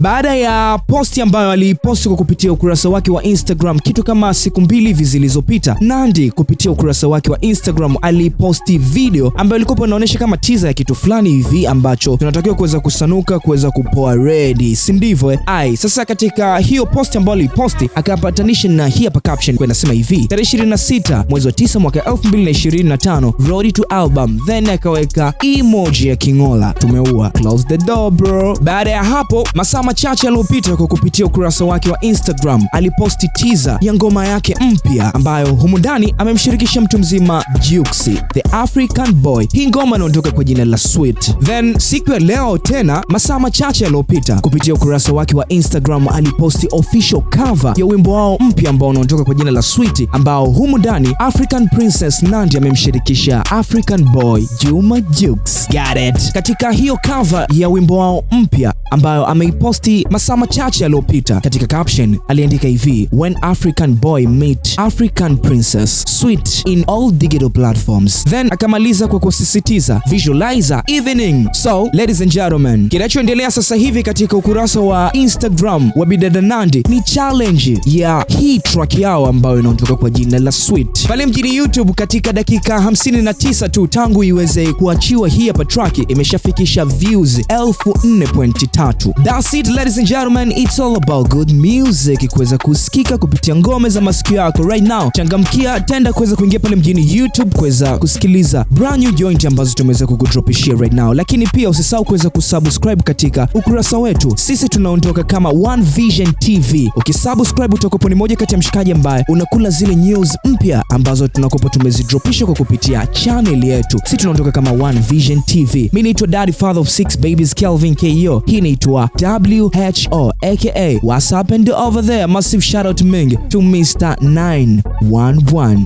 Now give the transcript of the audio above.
Baada ya posti ambayo aliiposti kwa kupitia ukurasa wake wa Instagram kitu kama siku 2 hivi zilizopita, Nandy kupitia ukurasa wake wa Instagram aliposti video ambayo ilikuwa inaonyesha kama teaser ya kitu fulani hivi ambacho tunatakiwa kuweza kusanuka, kuweza kupoa ready, si ndivyo? Ai, sasa katika hiyo posti ambayo aliposti akapatanisha na hii hapa caption kwa inasema hivi: tarehe 26 mwezi wa 9 mwaka 2025, Road to album, then akaweka emoji ya king'ola, tumeua, close the door bro. Baada ya hapo masaa machache yaliyopita, kwa kupitia ukurasa wake wa Instagram aliposti teaser ya ngoma yake mpya ambayo humu ndani amemshirikisha mtu mzima Jux, the African Boy. Hii ngoma inaondoka kwa jina la Sweet. Then siku ya leo tena masaa machache yaliyopita, kupitia ukurasa wake wa Instagram aliposti official cover ya wimbo wao mpya ambao unaondoka kwa jina la Sweet, ambao humu ndani African Princess Nandy amemshirikisha African Boy Juma Jux. Got it. Katika hiyo cover ya wimbo wao mpya ambayo ameiposti masaa machache yaliyopita, katika caption aliandika hivi: "When African Boy meet African Princess, Sweet in all digital platforms." Then akamaliza kwa kusisitiza visualizer evening. So ladies and gentlemen, kinachoendelea sasa hivi katika ukurasa wa Instagram wa bidada Nandy ni challenge ya hii track yao ambayo inaondoka kwa jina la Sweet pale mjini YouTube. Katika dakika 59 tu tangu iweze kuachiwa hii hapa track imeshafikisha views 4,300. That's it, ladies and gentlemen, it's all about good music kuweza kusikika kupitia ngome za masikio yako right now. Changamkia tenda kuweza kuingia pale mjini YouTube kuweza kusikiliza brand new joint ambazo tumeweza kukudropishia right now, lakini pia usisahau kuweza kusubscribe katika ukurasa wetu. Sisi tunaondoka kama One Vision TV. Ukisubscribe utakuwa ni moja kati ya mshikaji ambaye unakula zile news mpya ambazo tunakuwa tumezidropisha kwa kupitia channel yetu. Sisi tunaondoka kama One Vision TV. Mimi naitwa Daddy, father of six babies, Kelvin KO. Hii inaitwa WHO aka What's up and over there. Massive shout out mingi to Mr 911.